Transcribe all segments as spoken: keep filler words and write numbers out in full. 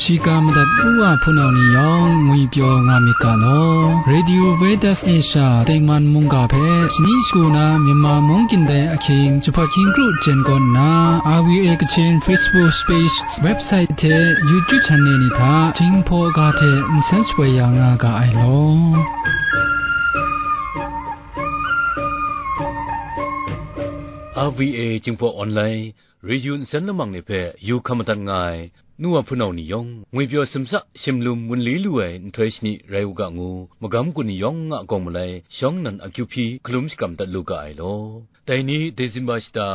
Shiga madat u a hpunau ni yawng ngwipyaw nga myit ga law. Radio Vedas Asia tengman mungga hpe shani shagu na Myanmar mung kyin dai ahkying jahpat hkying kru jen kawn nna, R V A Kachin Facebook page, website hte YouTube channel ni hta Jinghpaw ga hte nsen shapoi ya nga ga ai law. R V A Jinghpaw Online Radio nsen lamang ni hpe yu hkam madat nga ai nu wa hpunau ni yawng, ngwipyaw simsa shimlum wunli lu ai nhtoi shani rai u ga ngu, magam gun ni yawng a gawng malai shawng nnan akyu hpyi hkalum shakram dat lu ga ai law. Dai ni December shata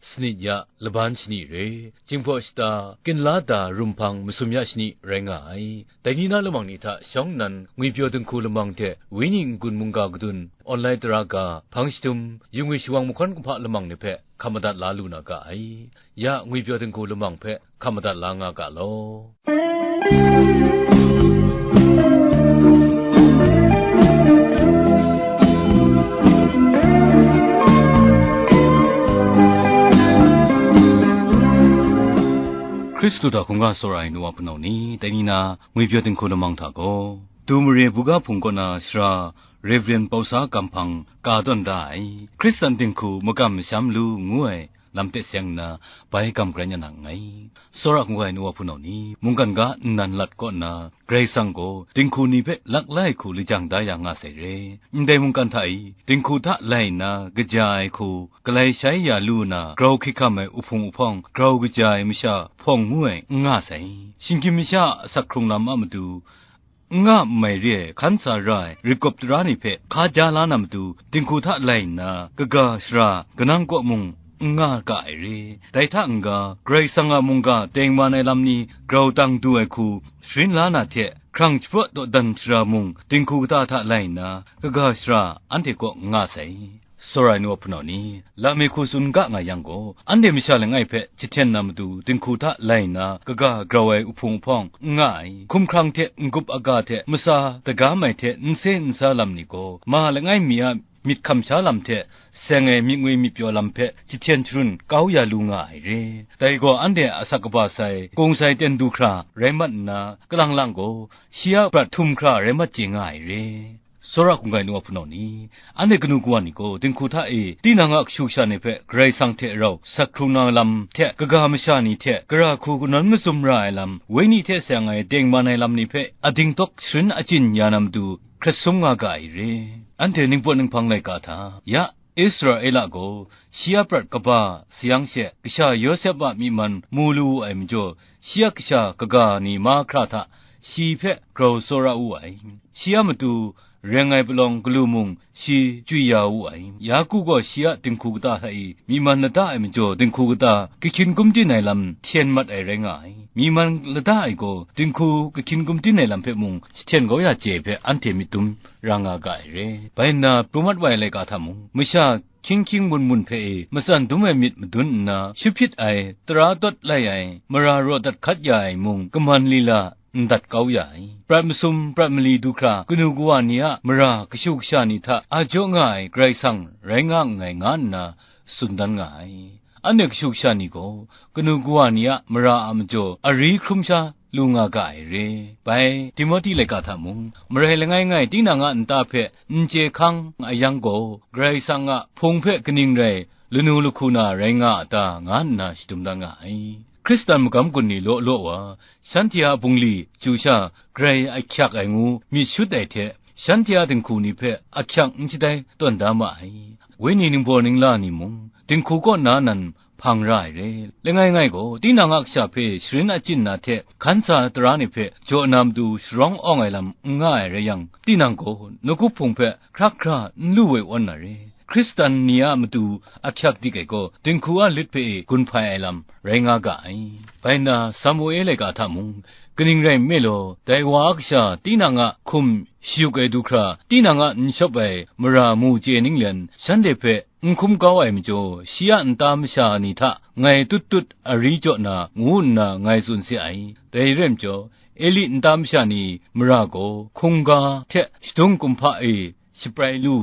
sanit ya laban shani re, Jinghpaw shata kinla da rum hpang masum ya shani rai nga ai. Dai ni na lamang ni hta shawng nnan ngwipyaw dinghku lamang hte wenyi n-gun mungga kadun, online tara ga, hpang shadum, yu ngwi shawang mahkawn kumhpa lamang ni hpe hkam madat la lu na ga ai. Ya ngwipyaw dinghku lamang hpe hkam madat la nga ga law. Hkristu hta hkungga tsawra ai nu wa hpunau ni, dai ni na ngwipyaw dinghku lamang hta gaw, Du mare buga hpung kaw na sara Reverend Pausa Gampang ka tawn da ai, Hkristan dinghku makam masham lu ngu ai lam teng seng nna, bai gam grai na nngai. Tsawra hkungga ai nu wa hpunau ni, mungkan ga nnan lat kaw nna, Karai Kasang gaw dinghku ni hpe lak lai hku lajang da ya nga sai re. Ndai mungkan hta e, dinghku hta lai nna kaja ai hku, galai shai ya lu na, grau hkrit hkam ai uhpung uhpawng, grau kaja ai masha hpawng ngu ai, n nga sai. Shinggyim masha a asak hkrung lam a matu, n nga n mai re ai, hkan sa ra ai, rigawp tara ni hpe hka ja la na matu, dinghku hta lai nna, kaga sara, kanang kaw mung n nga ga ai re. Dai hta n-ga, Karai Kasang a mungga tengman ai lam ni grau tang du ai hku sharin la na hte, hkrang shapraw dawdan shara mung, dinghku kata hta lai nna, kaga sara anhte kaw n nga sai. Tsawra ai nu wa hpunau ni, lam e hku tsun ga nga yang gaw, anhte masha langai hpe jahten na matu dinghku hta lai nna, kaga grau ai uhpung uhpawng n nga ai, hkumhkrang hte n-gup aga hte matsa dagam ai hte nse nsa lam ni gaw, ma langai mi a myit hkam sha lam hte seng ai myit ngwi myit pyaw lam hpe jahten sharun kau ya lu nga ai re. Dai gaw anhte a asak kaba sai, kung sai ten du hkra rai mat nna, kalang lang gaw shi a prat htum hkra rai mat chye nga ai re. Tsawra hkungga ai nu wa hpunau ni, anhte kanu kawa ni gaw, dinghku hta e, tinang a kashu kasha ni hpe Karai Kasang hte rau sak hkrung na lam hte, kaga masha ni hte, gara hku kanawn mazum ra ai lam, wenyi hte seng ai tengman ai lam ni hpe, ading tawk sharin achyin ya na matu, hkrat sum nga ga ai re. Anhte ningpawt ninghpang laika hta, ya, Israela gaw, shi a prat kaba sayang she, kasha Yawsep a myi man mu lu wu ai majaw, shi a kasha kaga ni mahkra hta, shi hpe grau tsawra wu ai. Shi a matu, reng ai palawng galu mung shi chywi ya wu ai. Yaku gaw shi a dinghku kata hta e myi man lada ai majaw, dinghku kata kahkyin gumtin ai lam hten mat ai rai nga ai. Myi man lada ai gaw, dinghku kahkyin gumtin ai lam hpe mung jahten kau ya chye ai hpe anhte myit dum ra nga ga ai re. Bai nna, pru mat wa ai laika hta mung, masha hkying hkying mun mun hpe e matsan dum ai myit madun nna, shut hpyit ai, tara tawt lai ai, mara raw dat hkat ya ai mung, kaman lila, n dat kau ya ai. Prat masum, prat mali du hkra, kanu kawa ni a mara kashu kasha ni hta a jaw nga ai Karai Kasang rai nga nngai, nga nna tsun dan nga ai. Anhte kashu kasha ni gaw, kanu kawa ni a mara a majaw ari hkrum sha lu nga ga ai re. Bai, Timohti laika hta mung, marai langai ngai tinang a nta hpe n chye hkang a yang gaw, Karai Kasang a Hpung hpe kaning rai lanu lahku na rai nga a ta, nga nna shadum dan nga ai. Hkristan magam gun ni law law wa, shanhte a bungli chyu sha grai ahkyak ai ngu myit shut ai hte, shanhte a dinghku ni hpe ahkyak n shadai tawn da ma ai. Wenyi ningbaw ningla ni mung, dinghku kaw na nan hpang ra ai re. Langai ngai gaw, tinang a kasha hpe sharin achyin na hte hkan sa tara ni hpe jaw na matu sharawng awng ai lam n nga ai rai yang, tinang gaw nawku hpung hpe hkrak hkra n lu ai awn na re. Hkristan ni a matu ahkyak dik ai gaw, dinghku a lit hpe e gun hpai ai lam rai nga ga ai. Bai nna, Samuela laika hta mung, kaning rai nme law, dai wa a kasha tinang a hkum shayuk ai du hkra, tinang a n shawp ai mara mu chye ninglen, shanhte hpe n hkum kau ai majaw, shi a nta masha ni hta ngai tut tut ari jaw na, ngu nna ngai tsun se ai. Dai rai majaw, Eli nta masha ni mara gaw hkungga hte shadung kumhpa e shaprai lu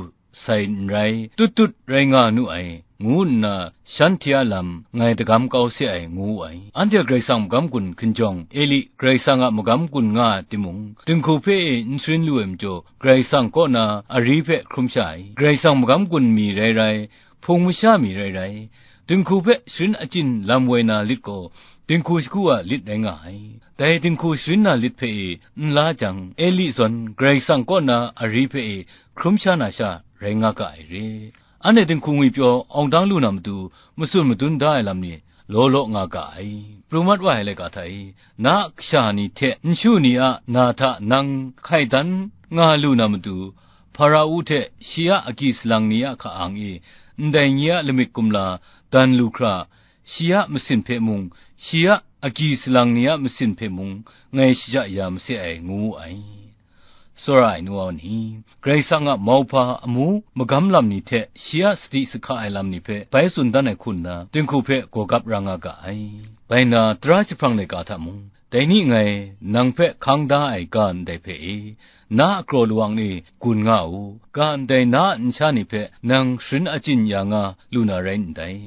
sai n rai, tut tut rai nga nu ai. ngu nna shanhte a lam ngai dagam kau se ai, ngu wu ai. Anhte Karai Kasang magam gun hkinjawng, Eli Karai Kasang a magam gun nga ai timung, dinghku hpe e n sharin lu ai majaw, Karai Kasang kaw na ari hpe hkrum sha ai. Karai Kasang magam gun mi rai rai, hpung masha mi rai rai, dinghku hpe sharin achyin lam woi na lit gaw, dinghku shagu a lit rai nga ai. Dai dinghku sharin na lit hpe e n la jang, Eli zawn Karai Kasang kaw na ari hpe e hkrum sha na sha rai nga ga ai re. Anhte dinghku ngwipyaw awng dang lu na matu, matsun madun da ai lam ni law law nga ga ai. Pru mat wa ai laika hta e, na a kasha ni hte nshu ni a na hta nang hkai dan nga lu na matu, Hpara-u hte shi a agyi salang ni a hka-ang e, ndai nye a lamik kumla dan lu hkra, shi a masin hpe mung, shi a agyi salang ni a masin hpe mung, ngai shaja ya mase ai, ngu wu ai. Tsawra ai nu wa ni, Karai Kasang a mauhpa amu magam lam ni hte shi a sadi sahka ai lam ni hpe bai tsun dan ai hku nna, dinghku hpe gawgap ra nga ga ai. Bai nna, tara jahprang laika hta mung, dai ni ngai nang hpe hkang da ai ga ndai hpe e, na a kraw lawang e gun nga u, ga ndai na a nsha ni hpe nang sharin achyin ya nga lu na rai ndai.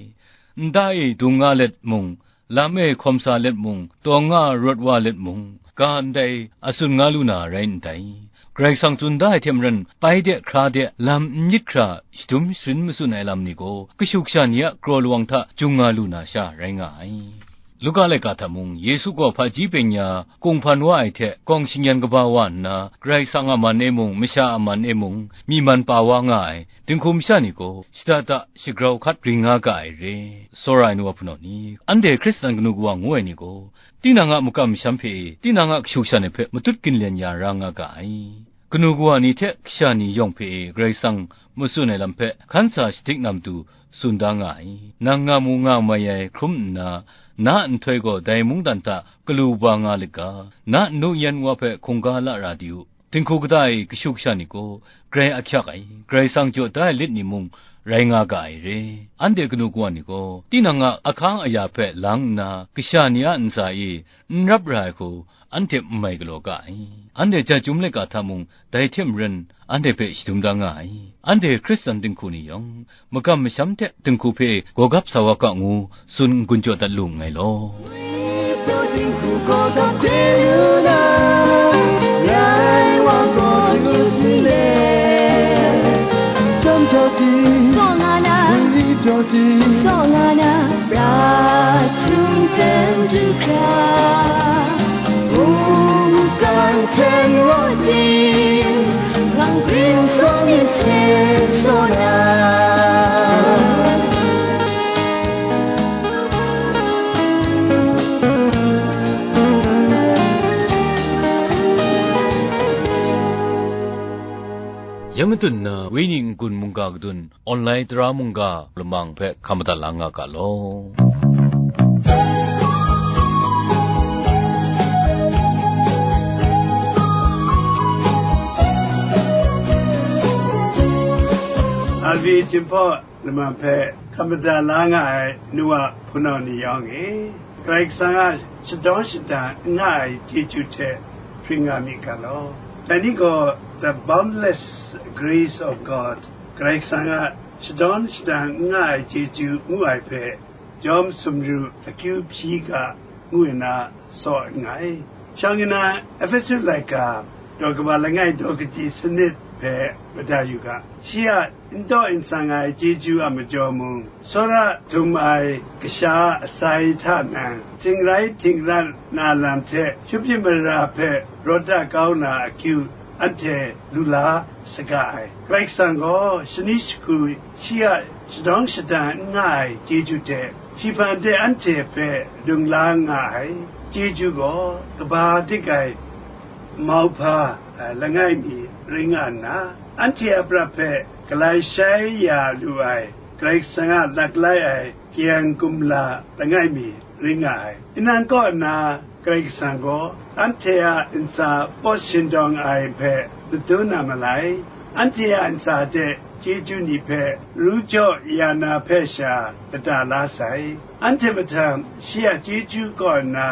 Nta e dung nga let mung, lam e hkawm sa let mung, tawng nga rawt wa let mung, ga ndai a tsun nga lu na rai ndai. Karai Kasang tsun da ai hte maren, pai de hkra de lam n myit hkra shadum sharin matsun ai lam ni gaw, kashu kasha ni a kraw lawang hta jung nga lu na sha rai nga ai. Luka laika hta mung, Yesu gaw hpaji byeng-ya kunghpan wa ai hte gawng shingyan kaba wa nna, Karai Kasang a man e mung, masha a man e mung, myi man pa wa nga ai, dinghku masha ni gaw, shada da shagrau hkat ring nga ga ai re. Tsawra ai nu wa hpunau ni, anhte Hkristan kanu kawa ngu ai ni gaw, tinang a makam masham hpe e, tinang a kashu kasha ni hpe matut ginlen ya ra nga ga ai. Kanu kawa ni hte kasha ni yawng hpe e Karai Kasang matsun ai lam hpe hkan sa shadik na matu tsun da nga ai. Nang nga mu nga mai ai hkrum nna, na a nhtoi gaw dai mungdan hta galu ba nga lit ga, na nu yan wa hpe hkungga la ra di u. Dinghku kata e kashu kasha ni gaw, grai ahkyak ai, Karai Kasang jaw da ai lit ni mung rai nga ga ai re. Anhte kanu kawa ni gaw, tinang a ahkang aya hpe lang nna, kasha ni a ntsa e n rap ra ai hku, anhte n mai galaw ga ai. Anhte ja chyum laika hta mung, dai hte maren, anhte hpe shadum da nga ai. Anhte Hkristan dinghku ni yawng, makam masham hte dinghku hpe gawgap sa wa ga ngu, tsun n-gun jaw dat lu nngai law. Ya matut nna, Wenyi n-gun mungga kadun, online tara mungga lamang hpe hkam madat la nga ga law. Avi Jinghpaw lamang hpe hkam madat la nga ai nu wa hpunau ni yawng e, Karai Kasang a shadawng shadang n nga ai chyeju hte hpring nga myit ga law. Dai ni gaw, The Boundless Grace of God, Karai Kasang a shadawng shadang n nga ai chyeju ngu ai hpe, jawm sumru akyu hpyi ga, ngu nna saw nngai. Shawng nna, Ehpesu laika, daw kaba langai daw kaji sanit hpe mada yu ga, shi a n taw n sang ai chyeju a majaw mung, tsawra htum ai kasha a asai hta nang, htingrai htingrat na lam hte shupjin mara hpe rawt da kau na akyu anhte lu la saga ai. Karai Kasang gaw shani jahku shi a shadawng shadang n nga ai chyeju hte, shi hpang de anhte hpe dung la nga ai chyeju gaw, kaba dik ai mauhpa langai mi rai nga nna, anhte a prat hpe galai shai ya lu ai Karai Kasang a laklai ai kayang kumla langai mi rai nga ai. Nang kaw nna Karai Kasang gaw anhte a ntsa pawt sindawng ai hpe madun na malai. Anhte a ntsa de chyeju ni hpe ru jaw ya na hpe sha lata la sai. Anhte mahtang shi a chyeju kaw nna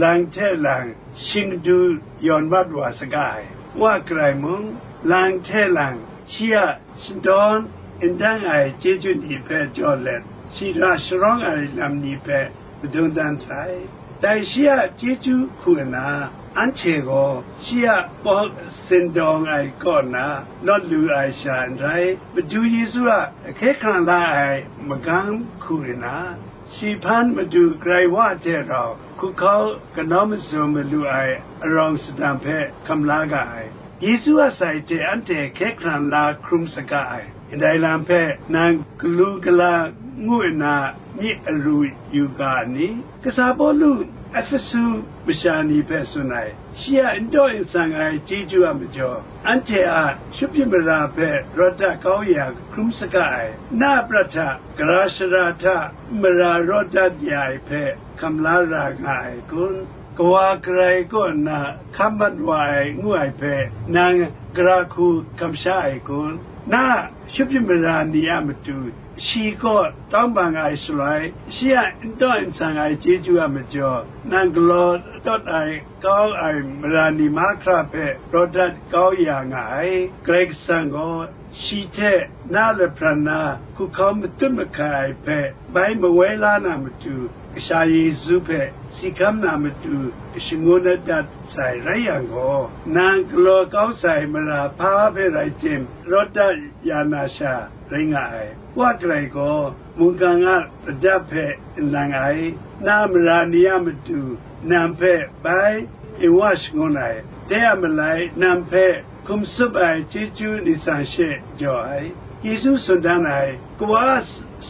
lang hte lang shingdu yawn mat wa saga ai. Wa garai mung, lang hte lang shi a shadawn n dang ai chyeju ni hpe jaw let, shi ra sharawng ai lam ni hpe madun dan sai. Dai shi a chyeju hku nna, anhte gaw shi a pawk sindawng ai kaw na lawt lu ai sha n rai, Madu Yesu a hkye hkrang la ai magang hku nna, shi hpan Madu Karai Wa hte rau hku hkau kanawn mazum malu ai arawng sadang hpe hkam la ga ai. Yesu a sai hte anhte hkye hkrang la hkrum saga ai. Ndai lam hpe nang galu gala ngu nna myit aru yu ga ai ni? Kasa Pawlu Ehpesu masha ni hpe tsun ai, shi a n taw n sang ai chyeju a majaw, anhte a shut myit mara hpe rawt dat kau ya hkrum saga ai. Na a prat hta, gara shara hta mara rawt dat ya ai hpe hkam la ra nga ai kun? Kawa karai kaw nna hkam mat wa ai ngu ai hpe nang gara hku kamsha ai kun? Na a shut myit mara ni a matu, shi kaw tawng bang ai shaloi, shi a n taw n sang ai chyeju a majaw, nang galaw tawt ai kau ai mara ni mahkra hpe rawt dat kau ya nga ai. Karai Kasang gaw shi hte na lahpran na hku hkau matut mahkai ai hpe bai mawai la na matu, Kasha Yesu hpe si hkam na matu shangun dat dat sai rai yang gaw, nang galaw kau sai mara hpa hpe rai tim, rawt dat ya na sha rai nga ai. Wa karai gaw mungkan a ladap hpe n lang ai, na mara ni a matu nang hpe bai n wa shangun ai, dai a malai nang hpe hkum tsup ai chyeju ni tsang she jaw ai. Yesu tsun dan ai, Kawa a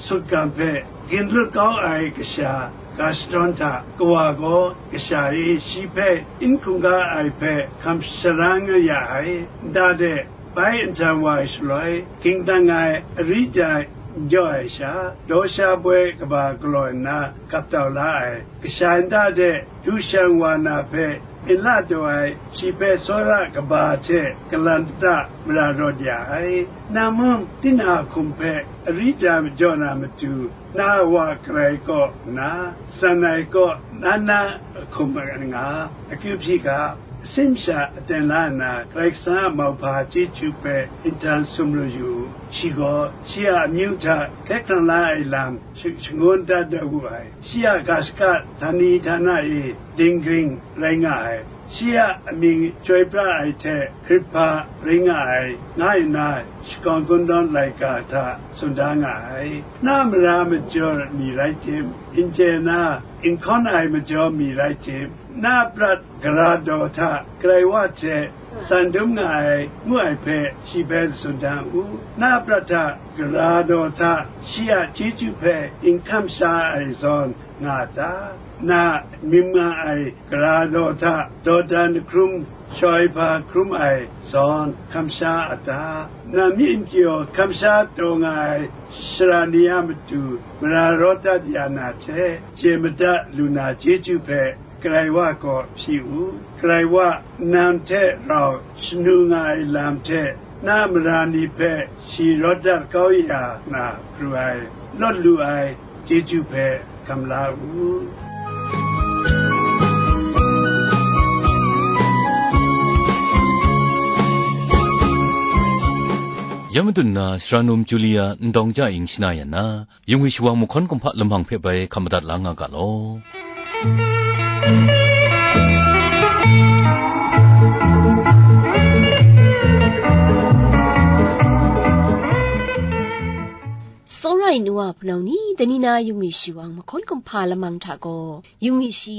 sutgan hpe ginlut kau ai kasha ga shadawn hta, Kawa gaw kasha e shi hpe n hkungga ai hpe hkam sharang ya ai. Nta de bai nhtan wa ai shaloi, ging dang ai ari jai n jaw ai sha, daw sha boi kaba galaw nna gap tau la ai, kasha nta de du shang wa na hpe n la taw ai, shi hpe tsawra kaba hte kalan kata mara rawt ya ai. Nang mung, tinang a hkum hpe ari jai jaw na matu, na a wa karai kaw nna, san ai kaw na na hkum nga, akyu hpyi ga, sin masha aten la nna, Karai Kasang a mauhpa chyeju hpe nhtan sumru yu u. Shi gaw shi a amyu hta hkye hkrang la ai lam sh- shangun dat da wu ai. Shi a ga shaka htani htana e dinggring rai nga ai. Shi a amying chyoi pra ai hte hkrit hpa rai nga ai, nga nna shakawn kungdawn laika hta tsun da nga ai. Na mara majaw mi rai tim, n chye na n hkawn ai majaw mi rai tim, na prat gara daw hta Karai Wa hte san dum nga ai, ngu ai hpe shi hpe tsun dan u. Na prat hta gara daw hta shi a chyeju hpe n hkam sha ai zawn nga a ta? Na myim nga ai gara daw hta dawdan hkrum shawai hpa hkrum ai zawn hkam sha a ta? Na myi n kyaw hkam sha taw nga ai shara ni a matu mara rawt dat ya na hte, chye madat lu na chyeju hpe Karai Wa kaw hpyi u. Karai Wa nang hte rau shanu nga ai lam hte, na mara ni hpe shi rawt dat kau ya na pru ai, lawt lu ai chyeju hpe hkam la u. Ya madun na, sara num Julia Ndawng Ja Ing shana yan na, yung ai shawang mahkawn kumhpa lamang hpe bai hkam madat la nga ga law. Tsawra ai nu wa hpunau ni, dai ni na yung ai shawang mahkawn kumhpa lamang hta gaw, yung ai shi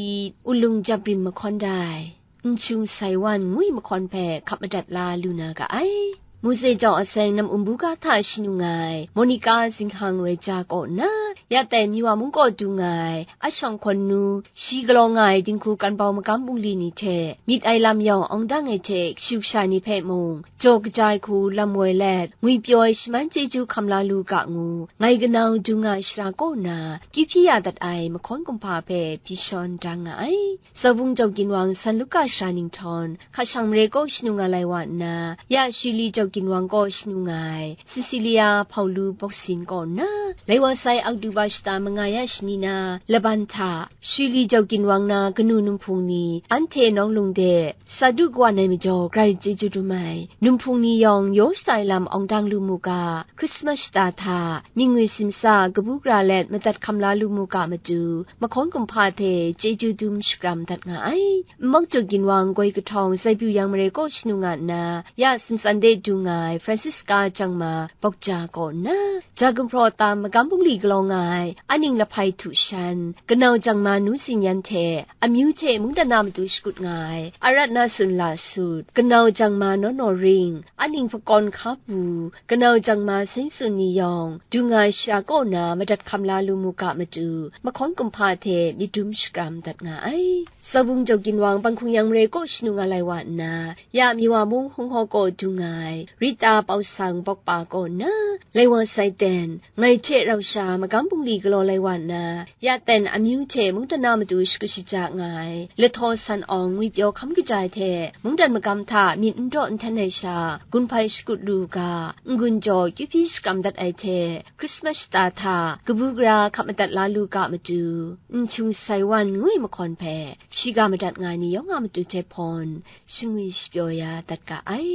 ulung jabrim mahkawn dai, Nshung Saiwan ngwi mahkawn hpe hkap madat la lu na ga ai. Mose jau aseng nam umbuga hta shanu nga ai Monica zinghang rai ja kaw nna, ya tai Miwa mung kaw du nga ai a shawng hkawn nu, shi galaw nga ai dinghku kan bau magam bungli ni hte myit ai lam yawng awng dang ai hte kashu kasha ni hpe mung, jaw kaja ai hku lam woi let, ngwipyaw ai shaman chyeju hkam la lu ga ngu, ngai kanau du nga ai shara kaw na, kyu hpyi ya dat ai mahkawn kumhpa hpe hpyi shawn dan nga ai. Tsawbung jau ginwang San Luka shara nhtawm, hka shang mare kaw shanu nga lai wa nna, ya Shili jau ginwang kaw shanu nga ai, Sisilia Hpaulu Bawksin kaw nna, lai wa sai Aktu wa shata mangai a shani na laban hta, Shili jau ginwang na kanu numhpung ni, anhte nawng lung de sa du kawan ai majaw, grai chyeju dum ai. Numhpung ni yawng yaw shata ai lam awng dang lu mu ga, Krismas shata hta mying ngwi simsa kabu gara let madat hkam la lu mu ga matu, mahkawn kumhpa hte chyeju dum shakram dat nga ai. Nmawk jau ginwang goi kahtawng Zaibyu Yang Mare kaw shanu nga nna, ya Sumsan de dung ai Francisca Jangma Bawkja kaw nna, ja gumhpraw tam magam bungli galaw nga ai aning Lahpai Htu Shan, kanau Jangma Nu Zing Yan hte amyu hte mungdan na matu shakut nga ai Arat Na Sun La Sut, kanau Jangma Naw Naw Ring, aning Hpakawn Hka Pu, kanau Jangma Seng Tsun ni yawng, dung ai sha kaw na madat hkam la lu mu ga matu, mahkawn kumhpa hte myit dum shakram dat nga ai. Sawbung jau ginwang Panghkung Yang Mare kaw shanu nga lai wa nna, ya Miwa mung Hung Haw kaw dung ai Rita Pau Sang Bawkpa kaw nna, lai wa sai ten, ngai hte rau sha magam bungli galaw lai wa nna, ya ten amyu hte mungdan na matu shakut shaja nga ai Lahtaw San Awng ngwipyaw hkam kaja ai hte, mungdan magam hta myit n daw n hten ai sha, gun hpai shakut lu u ga, n-gun jaw kyu hpyi shakram dat ai hte, Krismas shata hta kabu gara hkap madat la lu ga matu, Nhkyung Sai Wan ngu ai mahkawn hpe shiga madat nga ai ni yawng a matu hte hpawn, shingwi shapyaw ya dat ga ai.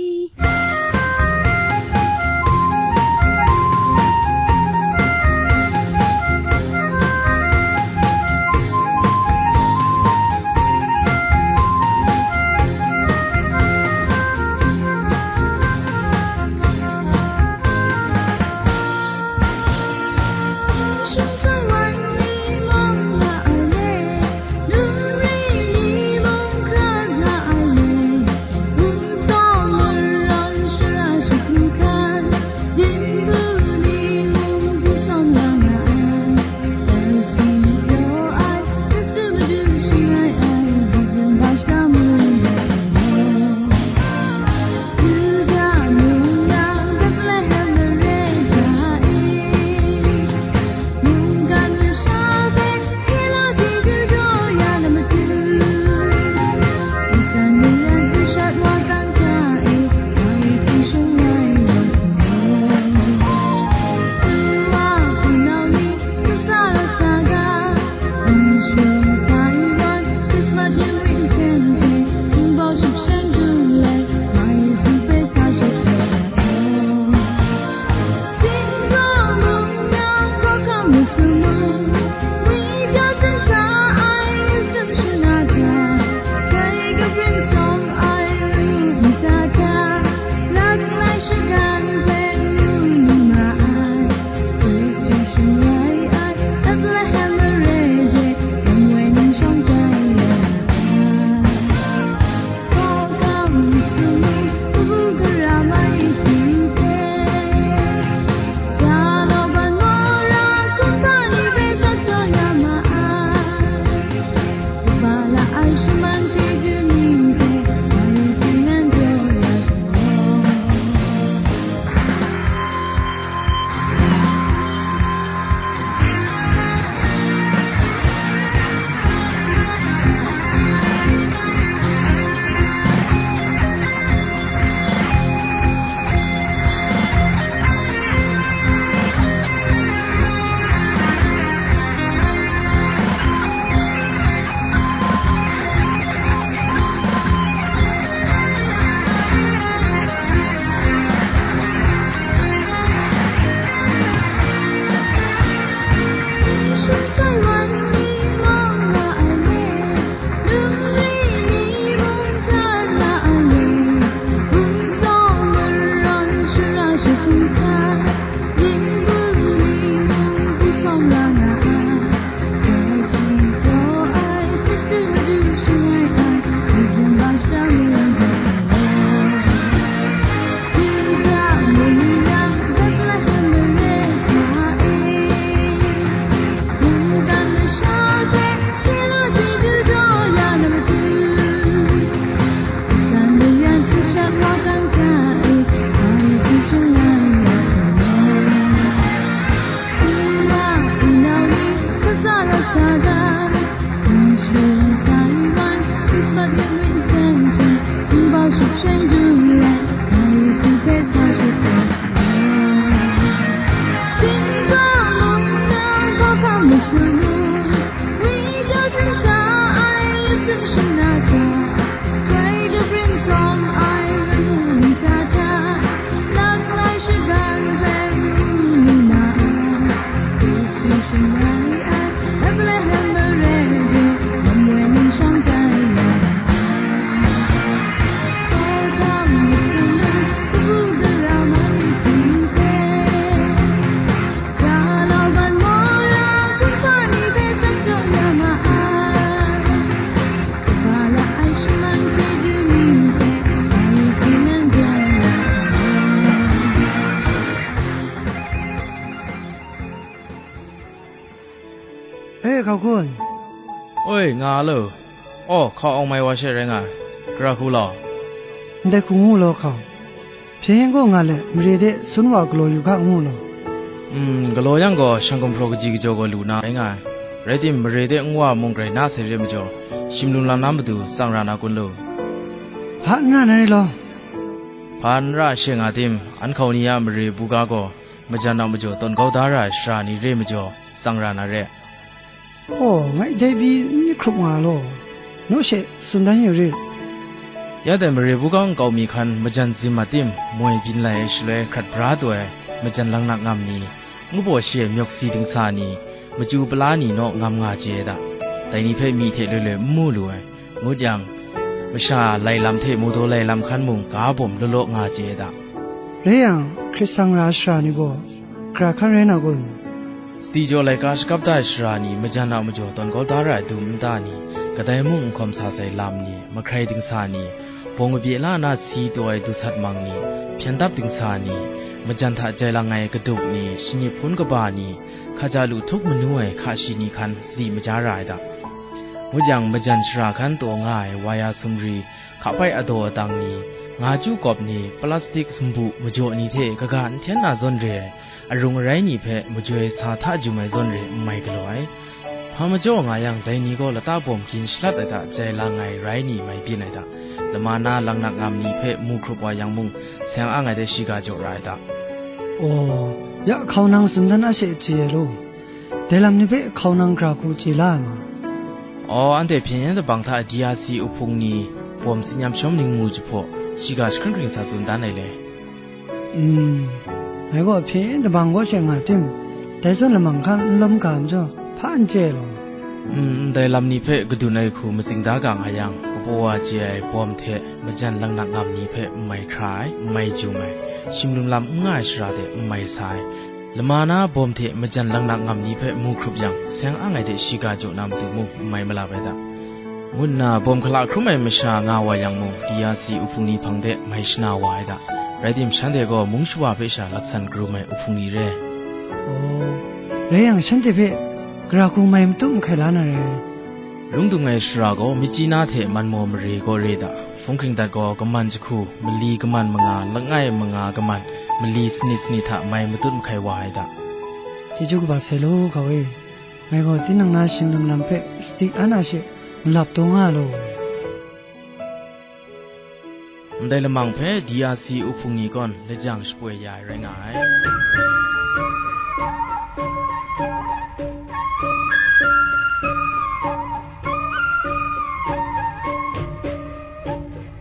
Hkau kun. Oi, nga lo. Aw, hkau awng mai wa she rai nga ai. Gara hku law. Ndai hku ngu law hkau. Hpyen gaw nga let, mare de sun wa galaw yu hka ngu law. Mm, galaw yang gaw, shang gumhpraw kaji kajaw gaw lu na rai nga ai. Rai tim, mare de nwa mung grai na sai re majaw, shim lum lam na matu tsang ra na kun lu. Hpa n ra na re law. Hpa n ra she nga tim, an hkau ni a mare buga gaw, majan a majaw tawn kau da ra ai shara ni re majaw, tsang ra na re. Aw, ngai dai pyi n myit hkrup nga law, naw she tsun dan yu rit. Ya dai mare buga nkau mi hkan majan zim a tim, moi byin lai ai shaloi hkrat bra taw ai majan langnak ngam ni, ngu baw shi ai myawk si dingsa ni, machyu pala ni naw ngam nga chye ai da. Dai ni hpe myi hte loi loi n mu lu ai. Ngut yang, masha lai lam hte mawdaw lai lam hkan mung ga bawm law law nga chye ai da. Rai yang, hkrit sang ra ai shara ni gaw, gara hkan rai na kun? Sadi jaw laika shakap da ai shara ni, majan a majaw tawn kau da ra ai dum nta ni, kadai mung n hkawm sa sai lam ni, mahkrai dingsa ni, bawng kabye la na si taw ai dusat mang ni, hpyen dap dingsa ni, majan hta jai lang ai kaduk ni, shanyi hpun kaba ni, hkaja lu htup manu ai hka shi ni hkan sadi maja ra ai da. Ngut yang, majan shara hkan taw nga ai waya sumri, hkapai adaw adang ni, nga chyu kawp ni, plastik sumbu majaw ni hte kaga n hten na zawn re ai, arung arai ni hpe majoi sa hta jum ai zawn re n mai galaw ai. Hpa majaw nga yang, dai ni gaw lata bawm hkyin shalat ai hta jai lang ai rai ni mai byin ai hta, lama na langnak ngam ni hpe mu hkrup wa yang mung, seng ang ai de shiga jaw ra ai hta. Aw, ya hkau nang tsun dan a she chye ai law. Dai lam ni hpe hkau nang gara hku chye la ai ma? Aw, anhte hpyen yen dabang hta D R C uhpung ni bawm tsin yam shawm ning mu jahpaw, shiga jahkring hkring sa tsun dan ai le. Mm, ngai gaw hpyen yen dabang kaw she nga tim, dai zawn lamang hkang n lawm ga majaw, hpa n chye law. Mm, ndai lam ni hpe kadun ai hku matsing da ga nga yang, kapaw wa chye ai bawm hte majan langnak ngam ni hpe n mai hkra ai, n mai jum ai, shim lum lam n nga ai shara de n mai sa ai, lama na bawm hte majan langnak ngam ni hpe mu hkrup yang, seng ang ai de shiga jaw na matu mung n mai malap ai da, ngu nna bawm hkala hkrum ai masha nga wa yang mung, D R C uhpung ni hpang de mai shana wa ai da. Rai tim, shanhte gaw mung shawa hpe sha laksan karum ai uhpung ni re. Aw, rai yang, shanhte hpe gara hku mai matup mahkai la na re. Lung dung ai shara gaw, Myitkyina hte Manmaw mare gaw re da. Hpung hkring dat gaw, kaman jahku, mali kaman manga, langai manga kaman, mali sanit sanit hta mai matut mahkai wa ai da. Chyeju kaba sai law, hkau e. Ngai gaw tinang na shim lum lam hpe sadi an a she malap taw nga law. Ndai lamang hpe D R C uhpung ni gaw lajang shapoi ya ai rai nga ai.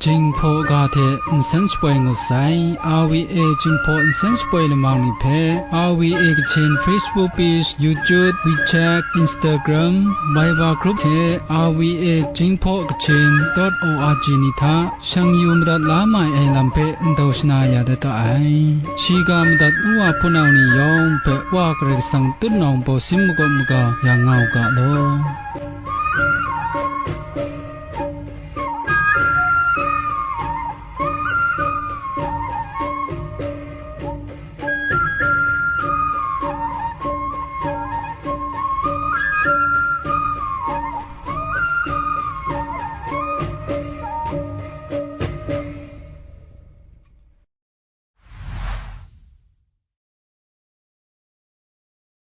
Jinghpaw ga hte nsen shapoi ngut sai, R V A Jinghpaw nsen shapoi lamang ni hpe, R V A Kachin Facebook page, YouTube, WeChat, Instagram, Viber group hte R V A Jinghpaw Kachin dot O R G ni hta shang yu madat la mai ai lam hpe ndau shana ya dat ga ai. Shiga madat u wa hpunau ni yawng hpe Wa Karai Kasang tutnawng baw sin makawp maga ya nga u ga law.